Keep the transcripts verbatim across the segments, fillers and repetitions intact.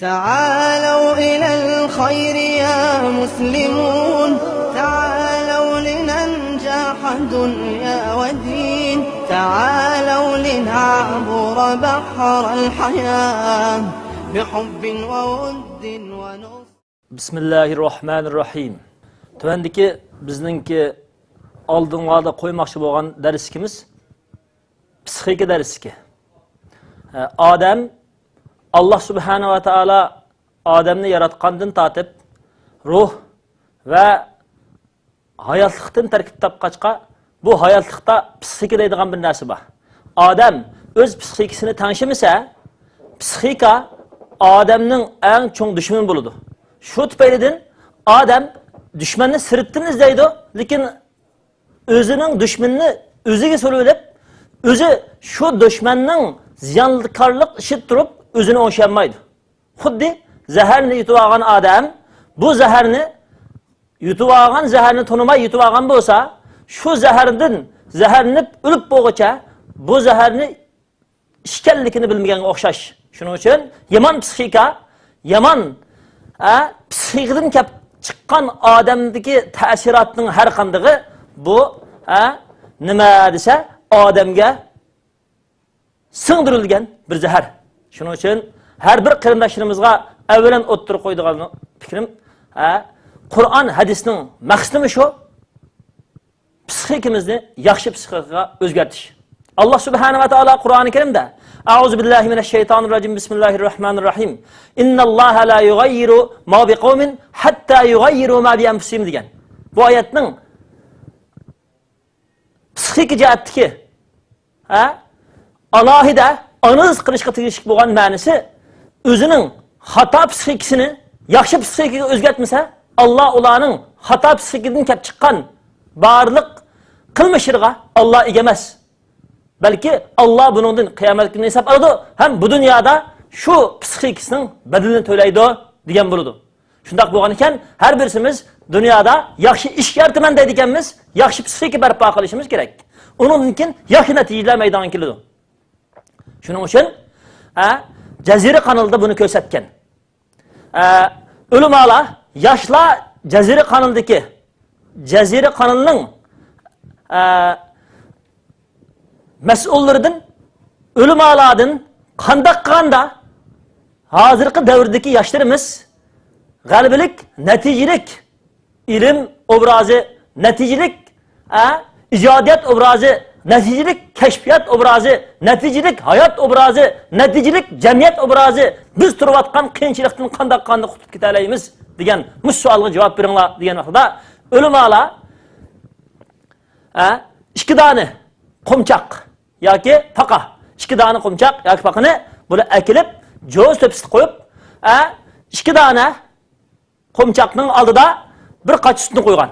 تعالوا إلى الخير يا مسلمون، تعالوا لننجح دنيا ودين، تعالوا لنعبر بحر الحياة بحب وود ونصر. بسم الله الرحمن الرحيم. تۆۋەندىكى بىزنىڭكى ئالدىڭلاردا قويماقچى بولغان دەرسلىكىمىز پسىخىكا دەرسلىكى. ئادەم، ئاللا سۇبھانە ۋە تائالا ئادەمنى ياراتقاندىن تارتىپ روھ ۋە ھاياتلىقتىن تەركىب تاپقاچقا، بۇ ھاياتلىقتا پسىخىكا دەيدىغان بىر نەرسە بار. ئادەم ئۆز پسىخىكىسىنى تەڭشىمىسە، پسىخىكا ئادەمنىڭ ئەڭ چوڭ دۈشمىنى بولىدۇ. شۇ تۈپەيلىدىن ئادەم دۈشمەننى سىرتتىن ئىزدەيدۇ، لېكىن ئۆزىنىڭ دۈشمىنىنى ئۆزىگە سولىۋېلىپ، ئۆزى شۇ دۈشمەننىڭ زىيانكارلىق ئىشىدا تۇرۇپ، ئۆزىنى ئوڭشىيالمايدۇ. خۇددى زەھەرنى يۇتۇۋالغان ئادەم، بۇ زەھەرنى يۇتۇۋالغان زەھەرنى تونۇماي يۇتۇۋالغان بولسا، شۇ زەھەردىن زەھەرلىنىپ ئۆلۈپ بولغۇچە بۇ زەھەرنى ئىچكەنلىكىنى بىلمىگەنگە ئوخشاش. شۇنىڭ ئۈچۈن يامان پسىخىكا، يامان، ئە، پسىخىكىدىن كەپ چىققان ئادەمدىكى تەسىراتنىڭ ھەر قاندىقى بۇ، ئە، نېمە دېسە، ئادەمگە سىڭدۈرۈلگەن بىر زەھەر. شۇنىڭ ئۈچۈن ھەر بىر قېرىنداشلىرىمىزغا ئەۋۋەلەن ئوتتۇرىغا قويىدىغان پىكرىم، ھە، قۇرئان، ھەدىسنىڭ مەقسىتىمۇ شۇ، پسىخىكىمىزنى ياخشى پسىخىكىغا ئۆزگەرتىش. ئاللا سۇبھانە ۋە تائالا قۇرئانى كەرىمدە، «أعوذ بالله من الشيطان الرجيم، بسم الله الرحمن الرحيم، إن الله لا يغير ما بقوم حتى يغيروا ما بأنفسهم» دېگەن. بۇ ئايەتنىڭ پسىخىكا جەھەتتىكى، ھە، ئالاھىدە ئانالىز قىلىشقا تېگىشلىك بولغان مەنىسى، ئۆزىنىڭ خاتا پسىخىكىسىنى ياخشى پسىخىكىگە ئۆزگەرتمىسە، ئاللا ئۇلارنىڭ خاتا پسىخىكىدىن كەپ چىققان بارلىق قىلمىشلىرىغا ئاللا ئىگە ئەمەس. بەلكى ئاللا بۇنىڭدىن قىيامەت كۈنى ھېساب ئالىدۇ ھەم بۇ دۇنيادا شۇ پسىخىكىسىنىڭ بەدىلىنى تۆلەيدۇ دېگەن بولىدۇ. شۇنداق بولغان ئىكەن، ھەر بىرسىمىز دۇنيادا ياخشى ئىش يارىتىمەن دەيدىكەنمىز، ياخشى پسىخىكا بەرپا قىلىشىمىز كېرەك. ئۇنىڭدىن كېيىن ياخشى نەتىجىلەر مەيدانغا كېلىدۇ. شۇنىڭ ئۈچۈن، ئە، جەزىرە قانىلىدا بۇنى كۆرسەتكەن. ئە، ئۆلىمالار، ياشلار جەزىرە قانىلىدىكى، جەزىرە قانىلىنىڭ، ئە، مەسئۇللىرىدىن، ئۆلىمالاردىن قانداق قىلغاندا ھازىرقى دەۋردىكى ياشلىرىمىز غەلىبىلىك، نەتىجىلىك ئىلىم ئوبرازى، نەتىجىلىك، ئە، ئىجادىيەت ئوبرازى، نەتىجىلىك كەشپىيات ئوبرازى، نەتىجىلىك ھايات ئوبرازى، نەتىجىلىك جەمئىيەت ئوبرازى، بىز تۇرۇۋاتقان قىيىنچىلىقتىن قانداق، قانداق قۇتۇلۇپ كېتەلەيمىز دېگەن مۇشۇ سوئالغا جاۋاب بېرىڭلار دېگەن ۋاقتىدا ئۆلىمالار، ئە، ئىككى دانە قومچاق ياكى پاقا، ئىككى دانە قومچاق ياكى پاقىنى بۇلار ئەكېلىپ، جوز تۆپىسىدە قويۇپ، ئە، ئىككى دانە قومچاقنىڭ ئالدىدا بىر قاچا سۈتنى قويغان.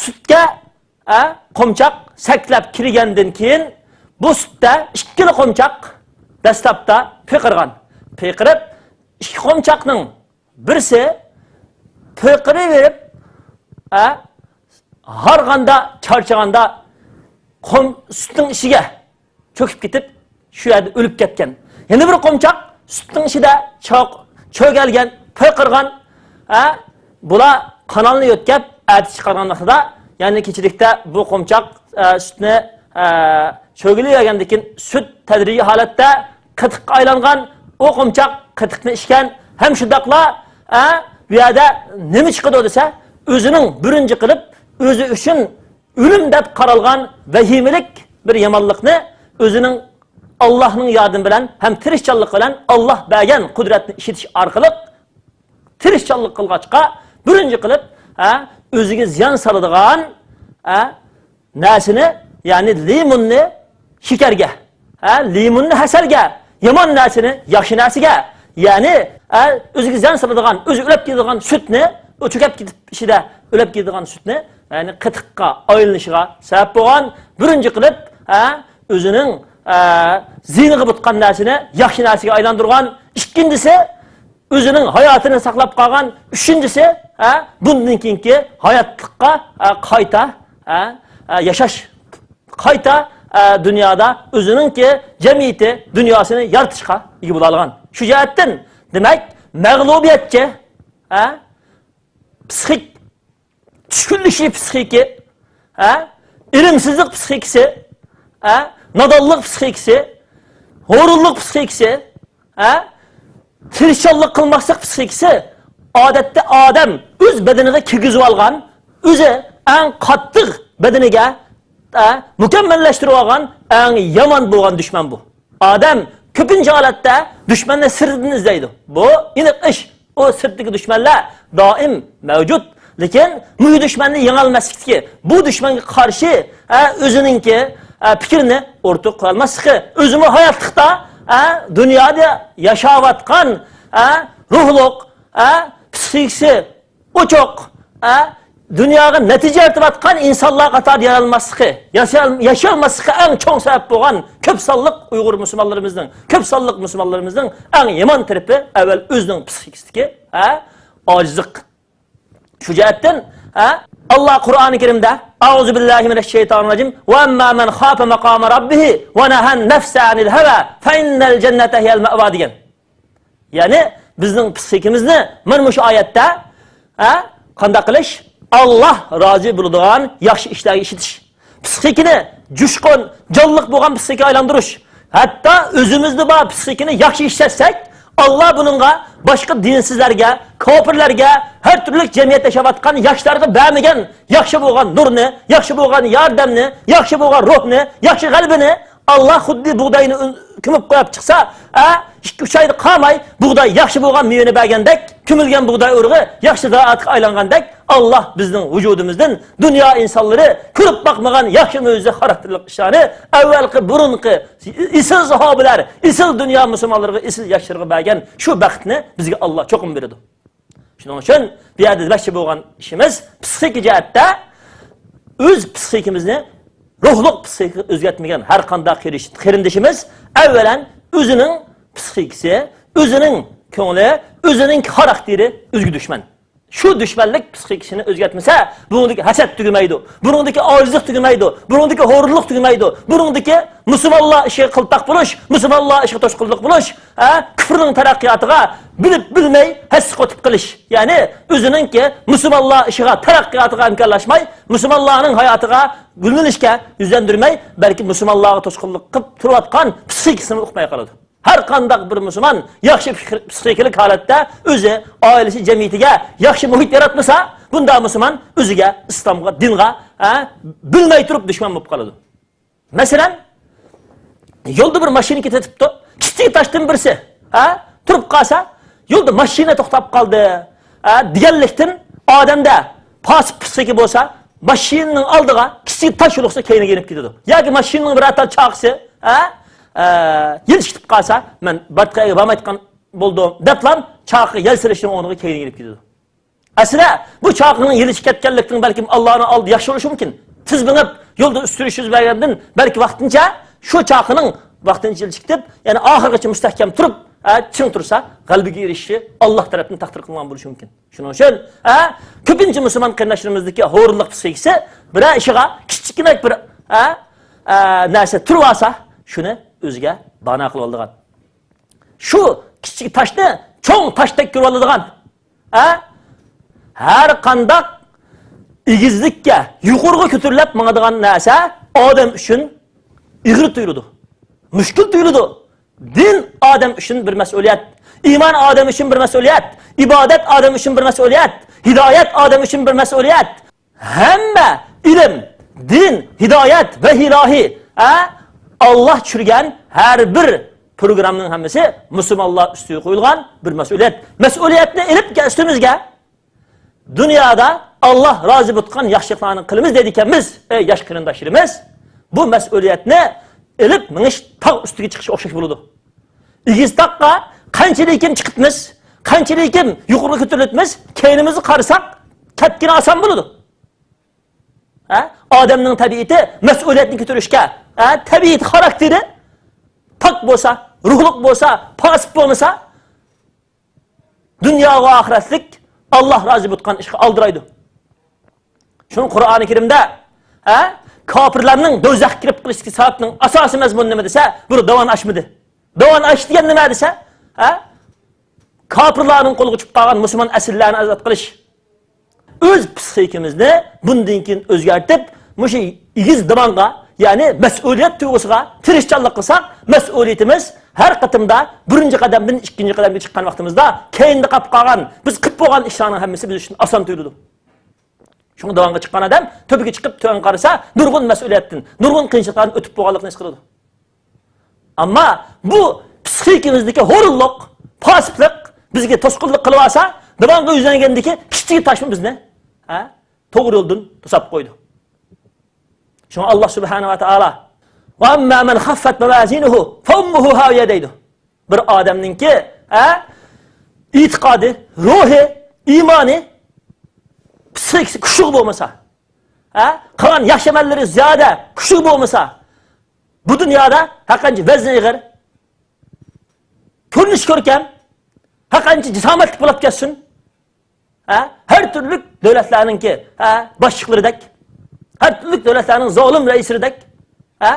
سۈتكە، ئە، قومچاق سەكلەپ كىرگەندىن كېيىن، بۇ سۈتتە ئىككىلا قومچاق دەسلەپتە پىقىرغان. پىقىرىپ، ئىككى قومچاقنىڭ بىرسى پىقىرىۋېرىپ، ئە، ھارغاندا، چارچىغاندا قوم-، سۈتنىڭ ئىچىگە چۆكۈپ كېتىپ، شۇ يەردە ئۆلۈپ كەتكەن. يەنە بىر قومچاق سۈتنىڭ ئىچىدە چاق-، چۆگەلگەن، پىقىرغان. ھە؟ بۇلار قانالنى يۆتكەپ، ئەتە چىقارغان ۋاقتىدا، يەنى كېچىلىكتە بۇ قومچاق، ئە، سۈتنى، ئە، چۆگىلىۋەرگەندىن كېيىن سۈت تەدرىجىي ھالەتتە قېتىققا ئايلانغان. ئۇ قومچاق قېتىقنى ئىچكەن ھەم شۇنداقلا، ئە، بۇ يەردە نېمە چىقىدۇ دېسە، ئۆزىنىڭ بىرىنچى قىلىپ، ئۆزى ئۈچۈن ئۆلۈم دەپ قارالغان ۋەھىمىلىك بىر يامانلىقنى ئۆزىنىڭ ئاللاھنىڭ ياردىمى بىلەن ھەم تىرىشچانلىق بىلەن ئاللاھ بەرگەن قۇدرەتنى ئىشلىتىش ئارقىلىق تىرىشچانلىق قىلغاچقا، بىرىنچى قىلىپ، ھە، ئۆزىگە زىيان سالىدىغان، ھە، نەرسىنى، يەنى لىموننى شېكەرگە، ھە، لىموننى ھەسەلگە، يامان نەرسىنى ياخشى نەرسىگە، يەنى، ھە، ئۆزىگە زىيان سالىدىغان، ئۆزى ئۆلۈپ كېتىدىغان سۈتنى، ئۇ چۆكۈپ كېتىپ ئىچىدە ئۆلۈپ كېتىدىغان سۈتنى، يەنى قېتىققا ئايلىنىشىغا سەۋەب بولغان، بىرىنچى قىلىپ، ھە، ئۆزىنىڭ، ھە، زىيىنىغا پاتقان نەرسىنى ياخشى نەرسىگە ئايلاندۇرغان، ئىككىنچىسى، ئۆزىنىڭ ھاياتىنى ساقلاپ قالغان، ئۈچىنچىسى، ھە، بۇندىن كېيىنكى ھاياتلىققا، ھە، قايتا، ھە، ھە، ياشاش، قايتا، ئە، دۇنيادا ئۆزىنىڭكى جەمئىيىتى، دۇنياسىنى يارىتىشقا ئىگە بولالىغان. شۇ جەھەتتىن، دېمەك، مەغلۇبىيەتچى، ئە، پسىخىك چۈشكۈنلىشىش پسىخىكى، ھە؟ ئىلىمسىزلىق پسىخىكىسى، ھە؟ نادانلىق پسىخىكىسى، ھۇرۇنلۇق پسىخىكىسى، ھە؟ تىرىشچانلىق قىلماسلىق پسىخىكىسى ئادەتتە ئادەم ئۆز بەدىنىگە كىرگۈزۈۋالغان، ئۆزى ئەڭ قاتتىق بەدىنىگە، ھە؟ مۇكەممەللەشتۈرۈۋالغان ئەڭ يامان بولغان دۈشمەن بۇ. ئادەم كۆپىنچە ھالەتتە دۈشمەننى سىرتىدىن ئىزدەيدۇ. بۇ ئېنىق ئىش. ئۇ سىرتتىكى دۈشمەنلەر دائىم مەۋجۇت. لېكىن مۇشۇ دۈشمەننى يېڭەلمەسلىكتىكى، بۇ دۈشمەنگە قارشى، ئە، ئۆزىنىڭكى، ئە، پىكرىنى ئورتىغا قويالماسلىقى، ئۆزىمۇ ھاياتلىقتا، ئە، دۇنيادا ياشاۋاتقان، ئە، روھلۇق، ئە، پسىخىكىسى ئوچۇق، ئە، دۇنياغا نەتىجە يارىتىۋاتقان ئىنسانلار قاتارىدا يارالماسلىقى، ياشال-، ياشىيالماسلىققا ئەڭ چوڭ سەۋەب بولغان كۆپ سانلىق ئۇيغۇر مۇسۇلمانلىرىمىزنىڭ، كۆپ سانلىق مۇسۇلمانلىرىمىزنىڭ ئەڭ يامان تەرىپى ئەۋۋەل ئۆزىنىڭ پسىخىكىسىدىكى، ھە، ئاجىزلىق. شۇ جەھەتتىن، ھە، ئاللا قۇرئانى كەرىمدە، «ئەئۇزۇ بىللاھى مىنەششەيتانىر راجىم، ۋە ئەمما مەن خافە مەقامە رەببىھى ۋە نەھەن نەفسە ئەنىل ھەۋا، فە ئىننەل جەننەتە ھىيەل مەئۋا» دېگەن. يەنى بىزنىڭ پسىخىكىمىزنى مانا مۇشۇ ئايەتتە، ھە، قانداق قىلىش؟ ئاللا رازى بولىدىغان ياخشى ئىشلارغا ئىشلىتىش. پسىخىكىنى جۇشقۇن، جانلىق بولغان پسىخىكىگە ئايلاندۇرۇش. ھەتتا ئۆزىمىزدە بار پسىخىكىنى ياخشى ئىشلەتسەك، ئاللا بۇنىڭغا باشقا دىنسىزلەرگە، كاپىرلارغا، ھەر تۈرلۈك جەمئىيەتتە ياشاۋاتقان ياشلارغا بەرمىگەن ياخشى بولغان نۇرنى، ياخشى بولغان ياردەمنى، ياخشى بولغان روھنى، ياخشى غەلىبىنى، ئاللا خۇددى بۇغداينى ئۈن-، كۆمۈپ قويۇپ چىقسا، ئە، ئىككى، ئۈچ ئايدا قالماي بۇغداي ياخشى بولغان مېۋىنى بەرگەندەك، كۆمۈلگەن بۇغداي ئۇرۇغى ياخشى زىرائەتكە ئايلانغاندەك، ئاللا بىزنىڭ ۋۇجۇدىمىزدىن دۇنيا ئىنسانلىرى كۆرۈپ باقمىغان ياخشى مۆجىزە خاراكتېرلىك ئىشلارنى ئەۋۋەلقى، بۇرۇنقى ئېسىل ساھابىلەر، ئېسىل دۇنيا مۇسۇلمانلىرىغا، ئېسىل ياشلىرىغا بەرگەن شۇ بەختنى بىزگە ئاللا چوقۇم بېرىدۇ. شۇنىڭ ئۈچۈن بۇ يەردە دېمەكچى بولغان ئىشىمىز، پسىخىكا جەھەتتە ئۆز پسىخىكىمىزنى، روھلۇق پسىخىكىغا ئۆزگەرتمىگەن ھەر قانداق قېرىش-، قېرىندىشىمىز ئەۋۋەلەن ئۆزىنىڭ پسىخىكىسى، ئۆزىنىڭ كۆڭلى، ئۆزىنىڭ خاراكتېرى ئۆزىگە دۈشمەن. شۇ دۈشمەنلىك پسىخىكىسىنى ئۆزگەرتمىسە، بۇنىڭدىكى ھەسەت تۈگىمەيدۇ، بۇنىڭدىكى ئاجىزلىق تۈگىمەيدۇ، بۇنىڭدىكى ھۇرۇنلۇق تۈگىمەيدۇ، بۇنىڭدىكى مۇسۇلمانلار ئىشىغا قىلتاق بولۇش، مۇسۇلمانلار ئىشىغا توسقۇنلۇق بولۇش، ھە، كۇفرنىڭ تەرەققىياتىغا بىلىپ بىلمەي ھەسسە قوتۇپ قېلىش. يەنى ئۆزىنىڭكى مۇسۇلمانلار ئىشىغا، تەرەققىياتىغا ھەمكارلاشماي، مۇسۇلمانلارنىڭ ھاياتىغا گۈللىنىشكە يۈزلەندۈرمەي، بەلكى مۇسۇلمانلارغا توسقۇنلۇق قىلىپ تۇرۇۋاتقان پسىخىكىسىنى ئۇقماي قالىدۇ. ھەر قانداق بىر مۇسۇلمان ياخشى پىخ-، پسىخىكىلىك ھالەتتە ئۆزى، ئائىلىسى، جەمئىيىتىگە ياخشى مۇھىت ياراتمىسا، بۇنداق مۇسۇلمان ئۆزىگە، ئىسلامغا، دىنغا، ھە، بىلمەي تۇرۇپ دۈشمەن بولۇپ قالىدۇ. مەسىلەن، يولدا بىر ماشىنا كېتىۋېتىپتۇ، كىچىك تاشتىن بىرسى، ھە، تۇرۇپ قالسا، يولدا ماشىنا توختاپ قالدى، ھە، دېگەنلىكتىن ئادەمدە پاسىپ پىسخىكا بولسا، ماشىنىنىڭ ئالدىغا كىچىك تاش يولۇقسا كەينىگە يېنىپ كېتىدۇ. ياكى ماشىنىنىڭ بىرەر تال چاقىسى، ھە، ئە، يېلىشىپ كېتىپ قالسا، مەن بارغان يەرگە بارمايدىغان بولدۇم دەپلا چاقىغا يەل سېلىشنىڭ ئورنىغا كەينىگە يېنىپ كېتىدۇ. ئەسلى بۇ چاقىنىڭ يېلىشىپ كەتكەنلىكىنىڭ بەلكىم ئاللانىڭ ئالدى ياخشى بولۇشى مۇمكىن. تېز مېڭىپ، يولدا ئۈستۈرۈش يۈز بەرگەندىن بەلكى ۋاقتىنچە شۇ چاقىنىڭ ۋاقتىنچە يېلىشىپ كېتىپ، يەنە ئاخىرغىچە مۇستەھكەم تۇرۇپ، ئە، چىڭ تۇرسا، غەلىبىگە ئېرىشىشى ئاللا تەرەپتىن تەقدىر قىلىنغان بولۇشى مۇمكىن. شۇنىڭ ئۈچۈن، ئە، كۆپىنچە مۇسۇلمان قېرىنداشلىرىمىزدىكى ھۇرۇنلۇق پىسخىكىسى بىرەر ئىشىغا كىچىككىنە بىر، ئە، ئە، نەرسە تۇرۇۋالسا، شۇنى ئۆزىگە بانا قىلىۋالىدىغان. شۇ كىچىك تاشنى چوڭ تاشتەك كۆرۈۋالىدىغان، ھە؟ ھەر قانداق ئېگىزلىككە، يۇقىرىغا كۆتۈرۈلۈپ ماڭىدىغان نەرسە ئادەم ئۈچۈن ئېغىر تۇيۇلىدۇ، مۈشكۈل تۇيۇلىدۇ. دىن ئادەم ئۈچۈن بىر مەسئۇلىيەت، ئىمان ئادەم ئۈچۈن بىر مەسئۇلىيەت، ئىبادەت ئادەم ئۈچۈن بىر مەسئۇلىيەت، ھىدايەت ئادەم ئۈچۈن بىر مەسئۇلىيەت. ھەممە ئىلىم، دىن، ھىدايەت ۋە ئىلاھى، ئە، ئاللا چۈشۈرگەن ھەر بىر پروگراممىنىڭ ھەممىسى مۇسۇلمانلار ئۈستىگە قويۇلغان بىر مەسئۇلىيەت. مەسئۇلىيەتنى ئېلىپ كە-، ئۈستىمىزگە دۇنيادا ئاللا رازى بولىدىغان ياخشىلىقلارنى قىلىمىز دەيدىكەنمىز، ئەي ياش قېرىنداشلىرىمىز، بۇ مەسئۇلىيەتنى ئېلىپ مېڭىش تاغ ئۈستىگە چىقىش ئوخشاش بولىدۇ. ئېگىز تاغقا قانچىلىك كىم چىقىتىمىز، قانچىلىك كىم يۇقىرىغا كۆتۈرۈلۈتىمىز، كەينىمىزگە قارىساق، كەتكىنى ئاسان بولىدۇ. ھە؟ ئادەمنىڭ تەبىئىتى مەسئۇلىيەتنى كۆتۈرۈشكە، ھە؟ تەبىئىتى، خاراكتېرى پاك بولسا، روھلۇق بولسا، پاسىپ بولمىسا، دۇنيا ۋە ئاخىرەتلىك، ئاللا رازى بولىدىغان ئىشقا ئالدىرايدۇ. شۇڭا قۇرئانى كەرىمدە، ھە؟ كاپىرلارنىڭ دوزاخقا كىرىپ قېلىشتىكى سەۋەبنىڭ ئاساسىي مەزمۇنى نېمە دېسە، بۇ داۋان ئاشمىدى. داۋان ئاش دېگەن نېمە دېسە، ھە؟ كاپىرلارنىڭ قولىغا چۈشۈپ قالغان مۇسۇلمان ئەسىرلەرنى ئازاد قىلىش. ئۆز پسىخىكىمىزنى بۇندىن كېيىن ئۆزگەرتىپ، مۇشۇ ئېگىز داۋانغا، يەنى مەسئۇلىيەت تۇيغۇسىغا تىرىشچانلىق قىلساق، مەسئۇلىيىتىمىز ھەر قېتىمدا بىرىنچى قەدەمدىن ئىككىنچى قەدەمگە چىققان ۋاقتىمىزدا كەينىدە قاپ قالغان، بىز قىلىپ بولغان ئىشلارنىڭ ھەممىسى بىز ئۈچۈن ئاسان تۇيۇلىدۇ. شۇڭا داۋانغا چىققان ئادەم تۆپىگە چىقىپ تۆۋەن قارىسا، نۇرغۇن مەسئۇلىيەتتىن، نۇرغۇن قىيىنچىلىقلاردىن ئۆتۈپ بولغانلىقىنى ھېس قىلىدۇ. ئەمما بۇ پسىخىكىمىزدىكى ھورۇنلۇق، پاسىتلىق بىزگە توسقۇنلۇق قىلىۋالسا، داۋانغا يۈزلەنگەندىكى كىچىك تاشمۇ بىزنى، ھە، توغرا يولدىن توساپ قويىدۇ. شۇڭا ئاللا سۇبھانەھۇ ۋە تائالا، «ۋە ئەمما مەن خەففەت مەۋازىنۇھۇ فەئۇممۇھۇ ھاۋىيە» دەيدۇ. بىر ئادەمنىڭكى، ھە، ئېتىقادى، روھى، ئىمانى، پسىخىكىسى كۈچلۈك بولمىسا، ھە، قىلغان ياخشى ئەمەللىرى زىيادە كۈچلۈك بولمىسا، بۇ دۇنيادا ھەرقانچە ۋەزنى ئېغىر، كۆرۈنۈشى كۆركەم، ھەرقانچە جاسامەتلىك بولۇپ كەتسۇن، ھە، ھەر تۈرلۈك دۆلەتلەرنىڭكى، ھە، باشلىقلىرىدەك، ھەر تۈرلۈك دۆلەتلەرنىڭ زالىم رەئىسلىرىدەك، ھە،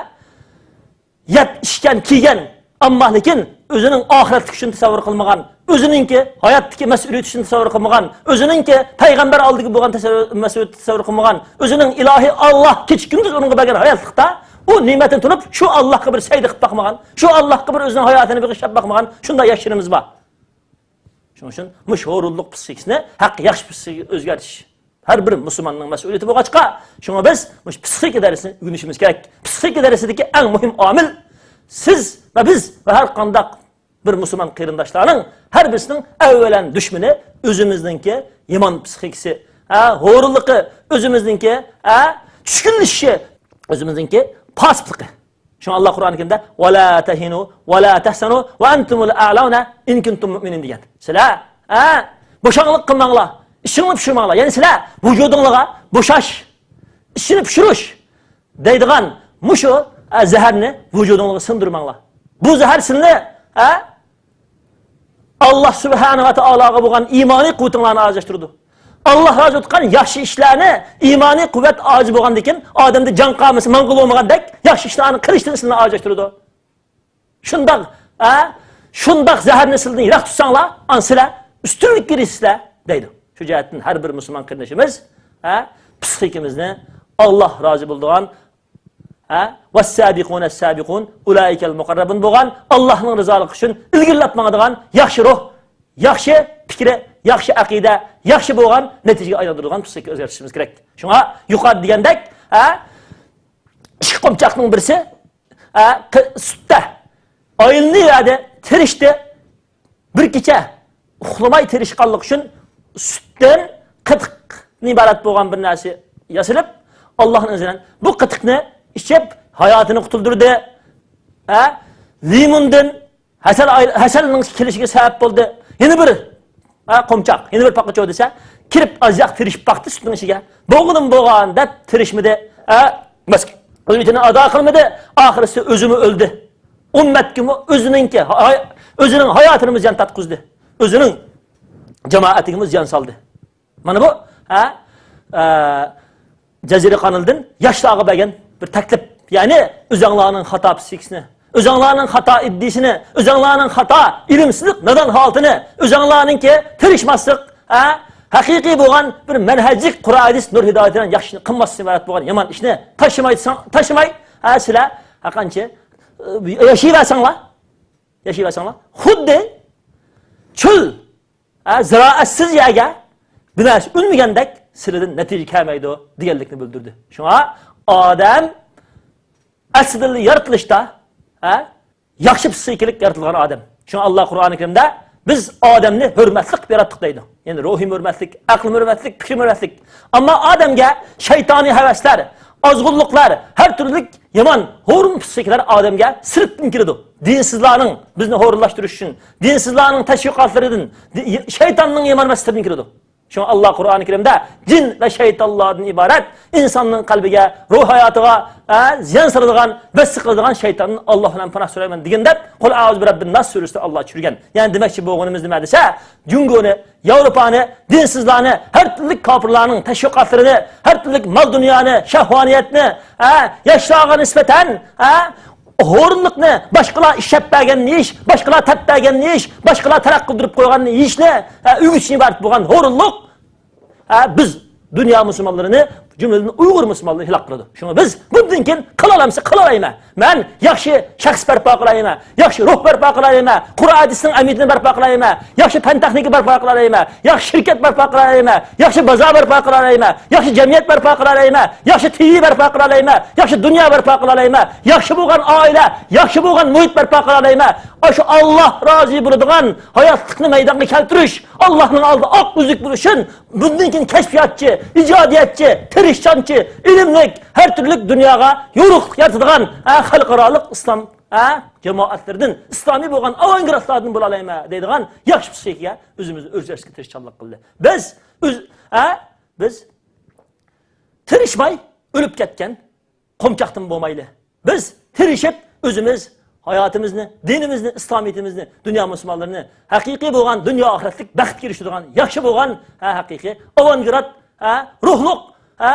يەپ ئىچكەن، كىيگەن، ئەمما لېكىن ئۆزىنىڭ ئاخىرەتلىك ئۈچۈن تەسەۋۋۇر قىلمىغان، ئۆزىنىڭكى ھاياتتىكى مەسئۇلىيىتى ئۈچۈن تەسەۋۋۇر قىلمىغان، ئۆزىنىڭكى پەيغەمبەر ئالدىدا بولغان تەسەۋۋۇر، مەسئۇلىيەت تەسەۋۋۇر قىلمىغان، ئۆزىنىڭ ئىلاھى ئاللا كېچە كۈندۈز ئۇنىڭغا بەرگەن ھاياتلىقتا ئۇ نېمەتنى تونۇپ، شۇ ئاللاغا بىر سەجدە قىلىپ باقمىغان، شۇ ئاللاغا بىر ئۆزىنىڭ ھاياتىنى بېغىشلاپ باقمىغان شۇنداق ياشلىرىمىز بار. شۇنىڭ ئۈچۈن مۇشۇ ھورۇنلۇق پسىخىكىسىنى ھەق ياخشى پسىخىكىگە ئۆزگەرتىش ھەر بىر مۇسۇلماننىڭ مەسئۇلىيىتى بولغاچقا، شۇڭا بىز مۇشۇ پسىخىكا دەرسىنى ئۆگىنىشىمىز كېرەك. پسىخىكا دەرسىدىكى ئەڭ مۇھىم ئامىل سىز ۋە بىز ۋە ھەر قانداق بىر مۇسۇلمان قېرىنداشلارنىڭ ھەر بىرسىنىڭ ئەۋۋەلەن دۈشمىنى ئۆزىمىزنىڭكى يامان پسىخىكىسى، ھە، ھورۇنلۇقى، ئۆزىمىزنىڭكى، ھە، چۈشكۈنلىشىشى، ئۆزىمىزنىڭكى پاسىتلىقى. شۇڭا ئاللا قۇرئان كەرىمدە «ۋە لا تەھىنۇ ۋە لا تەھزەنۇ ۋە ئەنتۇمۇل ئەئلەۋنە ئىن كۇنتۇم مۇئمىنىن» دېگەن. سىلەر، ھە، بوشاڭلىق قىلماڭلار، ئىچىڭلارنى پۇشۇرماڭلار. يەنى سىلەر ۋۇجۇدۇڭلارغا بوشاش، ئىچىنى پۇشۇرۇش دەيدىغان مۇشۇ، ھە، زەھەرنى ۋۇجۇدۇڭلارغا سىڭدۈرمەڭلار. بۇ زەھەر سىلىنى، ھە، ئاللا سۇبھانەھۇ ۋە تائالاغا بولغان ئىمانىي قۇۋۋىتىڭلارنى ئاجىزلاشتۇرىدۇ. ئاللا رازى بولغان ياخشى ئىشلارنى ئىمانىي قۇۋۋەت ئاجىز بولغاندىكىن ئادەمدە جان قالمىسا ماڭغىلى بولمىغاندەك ياخشى ئىشلارنى قىلىشتىن سىلىنى ئاجىزلاشتۇرىدۇ. شۇنداق، ھە؟ شۇنداق زەھەرنى سىلىدىن يىراق تۇتساڭلار، ئانا سىلەر ئۈستۈنلۈككە ئېرىشىسىلەر دەيدۇ. شۇ جەھەتتىن ھەر بىر مۇسۇلمان قېرىندىشىمىز، ھە، پسىخىكىمىزنى ئاللا رازى بولىدىغان، ھە، «ۋەسسابىقۇنەسسابىقۇن ئۇلائىكەل مۇقەررەبۇن» بولغان ئاللانىڭ رىزالىقى ئۈچۈن ئىلگىرىلەپ ماڭىدىغان ياخشى روھ، ياخشى پىكرى، ياخشى ئەقىدە، ياخشى بولغان نەتىجىگە ئايلاندۇرىدىغان پسىخىكا ئۆزگەرتىشىمىز كېرەك. شۇڭا يۇقىرىدا دېگەندەك، ھە، ئىككى قومچاقنىڭ بىرسى، ھە، قى-، سۈتتە ئايلىنىۋەردى، تىرىشتى. بىر كېچە ئۇخلىماي تىرىشقانلىقى ئۈچۈن سۈتتىن قېتىقتىن ئىبارەت بولغان بىر نەرسە ياسىلىپ، ئاللانىڭ ئىزنى بىلەن بۇ قېتىقنى ئىچىپ ھاياتىنى قۇتۇلدۇردى. ھە؟ لىموندىن، ھەسەل ئاي-، ھەسەلنىڭ كېلىشىگە سەۋەب بولدى. يەنە بىر، ھە، قومچاق، يەنە بىر پاقىچۇ دېسە، كىرىپ ئازراق تىرىشىپ باقتى سۈتنىڭ ئىچىگە. بولغىنىم بولغان دەپ تىرىشمىدى. ھە؟ مەسئۇلىيىتىنى ئادا قىلمىدى. ئاخىرسى ئۆزىمۇ ئۆلدى. ئۈممەتكىمۇ ئۆزىنىڭكى، ھاي-، ئۆزىنىڭ ھاياتىنىمۇ زىيان تارتقۇزدى. ئۆزىنىڭ جامائەتىگىمۇ زىيان سالدى. مانا بۇ، ھە، ئە، جەزىرە قانىلىدىن ياشلارغا بەرگەن بىر تەكلىپ. يەنى ئۆزەڭلارنىڭ خاتا پسىخىكىسىنى، ئۆزەڭلارنىڭ خاتا ئىدىيىسىنى، ئۆزەڭلارنىڭ خاتا، ئىلىمسىزلىق، نادان ھالىتىنى، ئۆزەڭلارنىڭكى تىرىشماسلىق، ھە، ھەقىقىي بولغان بىر مەنھەجلىك قۇرئان ھەدىس نۇر ھىدايىتى بىلەن ياخشىنى قىلماستىن ئىبارەت بولغان يامان ئىشنى تاشلىماي، تاشلىماي، ھە، سىلەر ھەرقانچە، ئە، ياشىۋەرسەڭلار، ياشىۋەرسەڭلار، خۇددى چۆل، ھە، زىرائەتسىز يەرگە بىر نەرسە ئۈنمىگەندەك سىلىدىن نەتىجە كەلمەيدۇ دېگەنلىكنى بىلدۈردى. شۇڭا ئادەم ئەسلىدىنلا يارىتىلىشتا، ھە، ياخشى پسىخىكىلىك يارىتىلغان ئادەم. شۇڭا ئاللا قۇرئانى كەرىمدە بىز ئادەمنى ھۆرمەتلىك قىلىپ ياراتتۇق دەيدۇ. يەنى روھىي ھۆرمەتلىك، ئەقلىي ھۆرمەتلىك، پىكرىي ھۆرمەتلىك. ئەمما ئادەمگە شەيتانىي ھەۋەسلەر، ئازغۇنلۇقلار، ھەر تۈرلۈك يامان، ھورۇن پىسخىكىلەر ئادەمگە سىرتتىن كىرىدۇ. دىنسىزلارنىڭ بىزنى ھورۇنلاشتۇرۇشى ئۈچۈن، دىنسىزلارنىڭ تەشۋىقاتلىرىدىن، دى-، شەيتاننىڭ يامان ۋاسىتىلىرىدىن كىرىدۇ. شۇڭا ئاللا قۇرئانى كەرىمدە جىن ۋە شەيتانلاردىن ئىبارەت ئىنساننىڭ قەلبىگە، روھ ھاياتىغا، ئە، زىيان سالىدىغان، بەسسە قىلىدىغان شەيتاندىن ئاللا بىلەن پاناھ سورايمەن دېگەن دەپ، قۇل ئەئۇزۇ بىرەببىن ناس سۈرىسىدە ئاللا چۈشۈرگەن. يەنى دېمەكچى بولغىنىمىز نېمە دېسە، جۇڭگونى، ياۋروپانى، دىنسىزلارنى، ھەر تۈرلۈك كاپىرلارنىڭ تەشۋىقاتلىرىنى، ھەر تۈرلۈك مال دۇنيانى، شەھۋانىيەتنى، ئە، ياشلارغا نىسبەتەن، ئە، ھورۇنلۇقنى، باشقىلار ئىشلەپ بەرگەننى يېيىش، باشقىلار تەپ بەرگەننى يېيىش، باشقىلار تەرەققىي قىلدۇرۇپ قويغاننى يېيىشنى، ئە، ئۆگىتىشتىن ئىبارەت بولغان ھورۇنلۇق، ئە، بىز دۇنيا مۇسۇلمانلىرىنى، جۈملىدىن ئۇيغۇر مۇسۇلمانلىرىنى ھالاك قىلىدۇ. شۇڭا بىز بۇندىن كېيىن قىلالامسا قىلالايمەن. مەن ياخشى شەخس بەرپا قىلالايمەن، ياخشى روھ بەرپا قىلالايمەن، قۇرئان ھەدىسنىڭ ئەمەلىيىتىنى بەرپا قىلالايمەن، ياخشى پەن تېخنىكا بەرپا قىلالايمەن، ياخشى شىركەت بەرپا قىلالايمەن، ياخشى بازار بەرپا قىلالايمەن، ياخشى جەمئىيەت بەرپا قىلالايمەن، ياخشى تىۋى بەرپا قىلالايمەن، ياخشى دۇنيا بەرپا قىلالايمەن، ياخشى بولغان ئائىلە، ياخشى بولغان مۇھىت بەرپا قىلالايمەن. ئاشۇ ئاللا رازى بولىدىغان ھاياتلىقنى مەيدانغا كەلتۈرۈش، ئاللانىڭ ئالدىدا ئاق ئۈزۈك بولۇشۇن، بۇندىن كېيىن كەشپىياتچى، ئىجادىيەتچى، تىرىشچانچى، ئىلىملىك، ھەر تۈرلۈك دۇنياغا يورۇقلۇق يارىتىدىغان، ھە، خەلقئارالىق ئىسلام، ھە، جامائەتلىرىدىن، ئىسلامىي بولغان ئاۋانگارتلاردىن بولالايمەن دەيدىغان ياخشى پسىخىكىگە ئۆزىمىزنى ئۆزگەرتىشكە تىرىشچانلىق قىلدى. بىز ئۆز، ھە، بىز تىرىشماي ئۆلۈپ كەتكەن، قومچاقتىن بولمايلى. بىز تىرىشىپ ئۆزىمىز ھاياتىمىزنى، دىنىمىزنى، ئىسلامىيىتىمىزنى، دۇنيا مۇسۇلمانلىرىنى ھەقىقىي بولغان دۇنيا ئاخىرەتلىك بەختكە ئېرىشىدىغان، ياخشى بولغان، ھە، ھەقىقىي ئاۋانگارت، ھە، روھلۇق، ھە،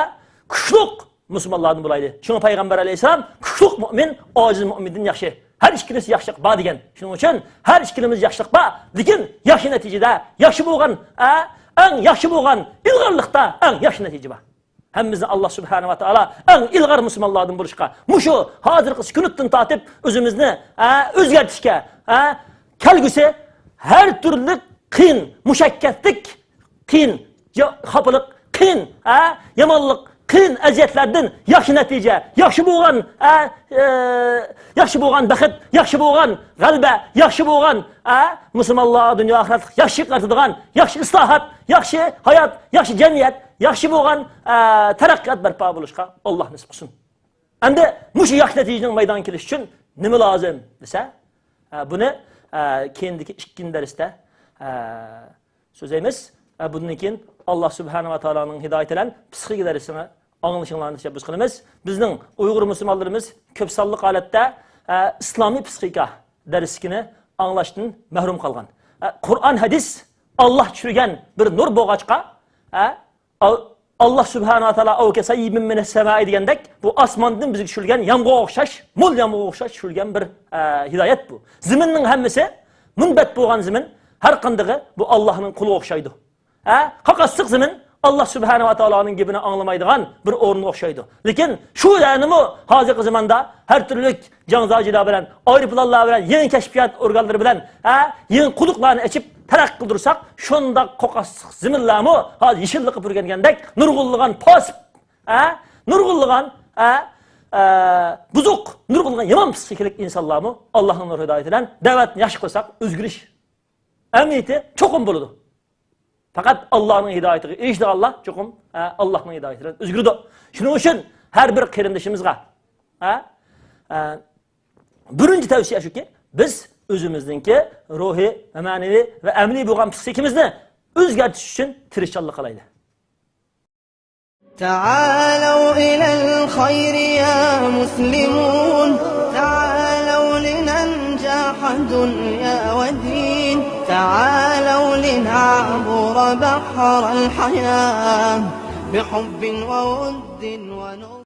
كۈچلۈك مۇسۇلمانلاردىن بولايلى. شۇڭا پەيغەمبەر ئەلەيھىسسالام، «كۈچلۈك مۆمىن ئاجىز مۆمىندىن ياخشى. ھەر ئىككىلىسى ياخشىلىق بار» دېگەن. شۇنىڭ ئۈچۈن ھەر ئىككىلىمىز ياخشىلىق بار، لېكىن ياخشى نەتىجىدە، ياخشى بولغان، ھە، ئەڭ ياخشى بولغان ئىلغارلىقتا ئەڭ ياخشى نەتىجە بار. ھەممىمىزنى ئاللا سۇبھانەھۇ ۋە تائالا ئەڭ ئىلغار مۇسۇلمانلاردىن بولۇشقا، مۇشۇ ھازىرقى سۈكۈناتتىن تارتىپ ئۆزىمىزنى، ئە، ئۆزگەرتىشكە، ئە، كەلگۈسى ھەر تۈرلۈك قىيىن، مۇشەققەتلىك، قىيىن، جا-، خاپىلىق، قىيىن، ئە، يامانلىق، قىيىن ئەزىيەتلەردىن ياخشى نەتىجە، ياخشى بولغان، ئە، ئە، ياخشى بولغان بەخت، ياخشى بولغان غەلىبە، ياخشى بولغان، ئە، مۇسۇلمانلار دۇنيا ئاخىرەتلىك ياخشى قارىتىدىغان ياخشى ئىسلاھات، ياخشى ھايات، ياخشى جەمئىيەت، ياخشى بولغان، ئە، تەرەققىيات بەرپا بولۇشقا ئاللا نېسىپ قىلسۇن. ئەمدى مۇشۇ ياخشى نەتىجىنىڭ مەيدانغا كېلىشى ئۈچۈن نېمە لازىم دېسە، ئە، بۇنى، ئە، كېيىندىكى ئىككىنچى دەرستە، ئە، سۆزلەيمىز. ئە، بۇندىن كېيىن ئاللا سۇبھانەھۇ ۋە تائالانىڭ ھىدايىتى بىلەن پسىخىكا دەرسىنى ئاڭلىشىڭلارنى تەشەببۇس قىلىمىز. بىزنىڭ ئۇيغۇر مۇسۇلمانلىرىمىز كۆپ سانلىق ھالەتتە، ئە، ئىسلامىي پسىخىكا دەرسلىكىنى ئاڭلاشتىن مەھرۇم قالغان. ئە، قۇرئان، ھەدىس ئاللا چۈشۈرگەن بىر نۇر بولغاچقا، ئە، ئال-، ئاللا سۇبھانەھۇ ۋە تائالا «ئەۋ كەسەييىبىم مىنەس سەمائى» دېگەندەك، بۇ ئاسماندىن بىزگە چۈشۈرۈلگەن يامغۇرغا ئوخشاش، مول يامغۇرغا ئوخشاش چۈشۈرۈلگەن بىر، ئە، ھىدايەت بۇ. زېمىننىڭ ھەممىسى، مۇنبەت بولغان زېمىن، ھەر قاندىقى بۇ ئاللانىڭ قولىغا ئوخشايدۇ. ھە، قاقاسلىق زېمىن ئاللا سۇبھانەھۇ ۋە تائالانىڭ گېپىنى ئاڭلىمايدىغان بىر ئورۇنغا ئوخشايدۇ. لېكىن شۇ يەرنىمۇ ھازىرقى زاماندا ھەر تۈرلۈك جاڭزاجىلار بىلەن، ئايروپىلانلار بىلەن، يېڭى كەشپىيات ئورگانلىرى بىلەن، ھە، يېڭى قۇدۇقلارنى ئېچىپ تەرەققىي قىلدۇرساق، شۇنداق قاقاسلىق زېمىنلارمۇ ھازىر يېشىللىققا پۈركەنگەندەك نۇرغۇنلىغان پاسىپ، ھە، نۇرغۇنلىغان، ھە، ئە، بۇزۇق، نۇرغۇنلىغان يامان پسىخىكىلىق ئىنسانلارمۇ ئاللانىڭ نۇر ھىدايىتى بىلەن دەۋەتنى ياخشى قىلساق، ئۆزگىرىش ئەمەلىيىتى چوقۇم بولىدۇ. پەقەت ئاللانىڭ ھىدايىتىگە ئېرىشىدىغانلار چوقۇم، ئە، ئاللانىڭ ھىدايىتى بىلەن ئۆزگىرىدۇ. شۇنىڭ ئۈچۈن ھەر بىر قېرىندىشىمىزغا، ئە، ئە، بىرىنچى تەۋسىيە شۇكى، بىز ئۆزىمىزنىڭكى روھىي ۋە مەنىۋى ۋە ئەمەلىي بولغان پسىخىكىمىزنى ئۆزگەرتىش ئۈچۈن تىرىشچانلىق قىلايلى. تعالوا إلى الخير يا مسلمون، تعالوا لننجح دنيا ودين، تعالوا لنعبر بحر الحياة بحب وود ونور.